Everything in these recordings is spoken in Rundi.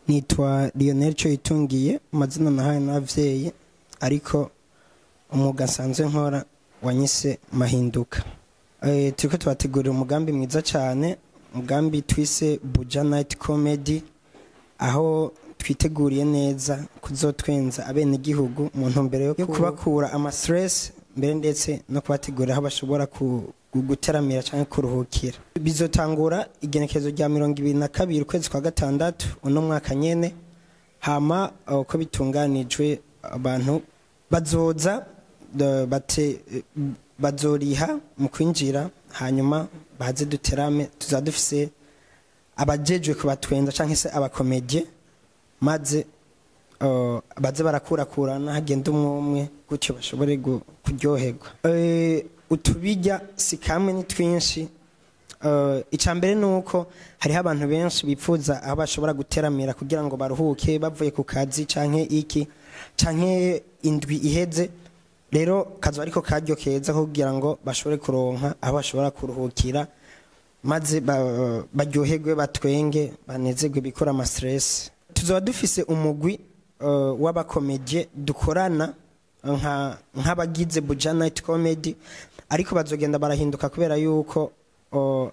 Nitwa Lionel Coyitungiye, amazina nahawe n'abavyeyi, ariko umwuga nsanzwe nkora wanyise Mahinduka. Turiko tubategurira umugambi mwiza cyane, umugambi twise Buja Night Comedy, aho twiteguriye neza kuzotwenza abenegihugu mu ntumbero yo kubakura ama stress mbere, ndetse no kubategurira aho bashobora guteramira cyangwa kuruhukira. Bizotangura igenekerezo rya 22 ukwezi kwa gatandatu uno mwaka nyene. Hama uko bitunganijwe, abantu bazoza bate bazoriha mu kwinjira, hanyuma baze duterame. Tuzaba dufise abajejwe kubatwenza canke se aba comédiens, maze baze barakurakurana, hagenda umwe umwe gutyo, bashobore kuryoherwa. Utubirya si kamwe, ni twinshi. Icya mbere ni uko hariho abantu benshi bifuza aho bashobora guteramira kugira ngo baruhuke bavuye ku kazi canke iki canke indwi iheze. Rero kazoba ariko karyo keza ko kugira ngo bashobore kuronka aho bashobora kuruhukira, maze baryoherwe, batwenge, banezerwe, bikora ama stress. Tuzoba dufise umugwi w'aba comédiens dukorana nk'abagize Buja Night Comedy, ariko bazogenda barahinduka kubera yuko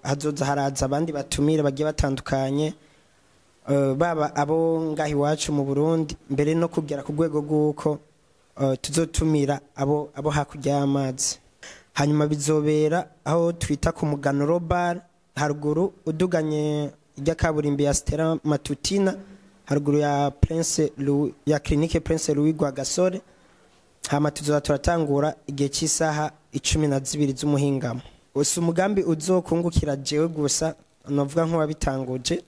hazoza haraza abandi batumire bagiye batandukanye, baba abo ngaha iwacu mu Burundi, mbere no kugera ku rwego rw'uko tuzotumira abo hakurya y'amazi. Hanyuma bizobera aho twita ku Muganuro Bar, haruguru uduganye ijya kaburimbi ya Stella Matutina, haruguru ya Prince Louis, ya Clinique Prince Louis Rwagasore. Hama tuzoza turatangura igihe cy'isaha 12 z'umuhingamo. Si umugambi uzokungukira jewe gusa, novuga nk'uwabitanguje,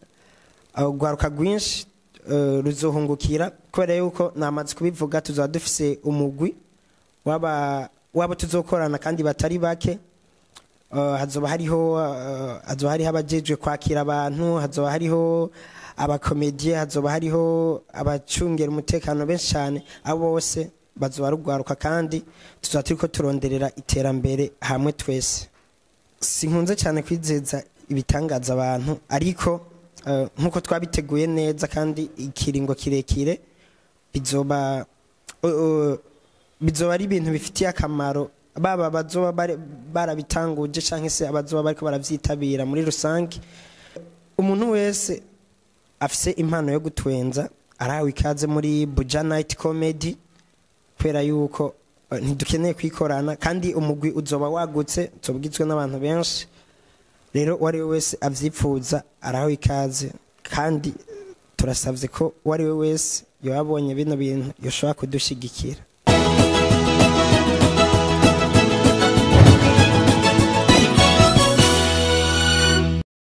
urwaruka rwinshi ruzohungukira, kubera yuko namaze kubivuga, tuzaba dufise umugwi waba wabo tuzokorana kandi batari bake. Hazoba hariho abajejwe kwakira abantu, hazoba hariho aba comédiens, hazoba hariho abacungera umutekano benshi cyane. Abo bose bazoba rugwaruka, kandi tuzaba turiko turonderera iterambere hamwe twese. Sinkunze cyane kwizeza ibitangaza abantu, ariko nkuko twabiteguye neza kandi ikiringo kirekire, bizoba ari ibintu bifitiye akamaro baba bazoba barabitanguje canke se abazoba bariko baravyitabira muri rusange. Umuntu wese afise impano yo gutwenza arahawe ikaze muri Buja Night Comedy, kubera yuko ntidukeneye kwikorana, kandi umugwi uzoba wagutse, uzoba ugizwe n'abantu benshi. Rero uwo ari we wese avyipfuza arahawe ikaze, kandi turasavye ko uwo ari we wese yoba abonye bino bintu yoshobora kudushigikira.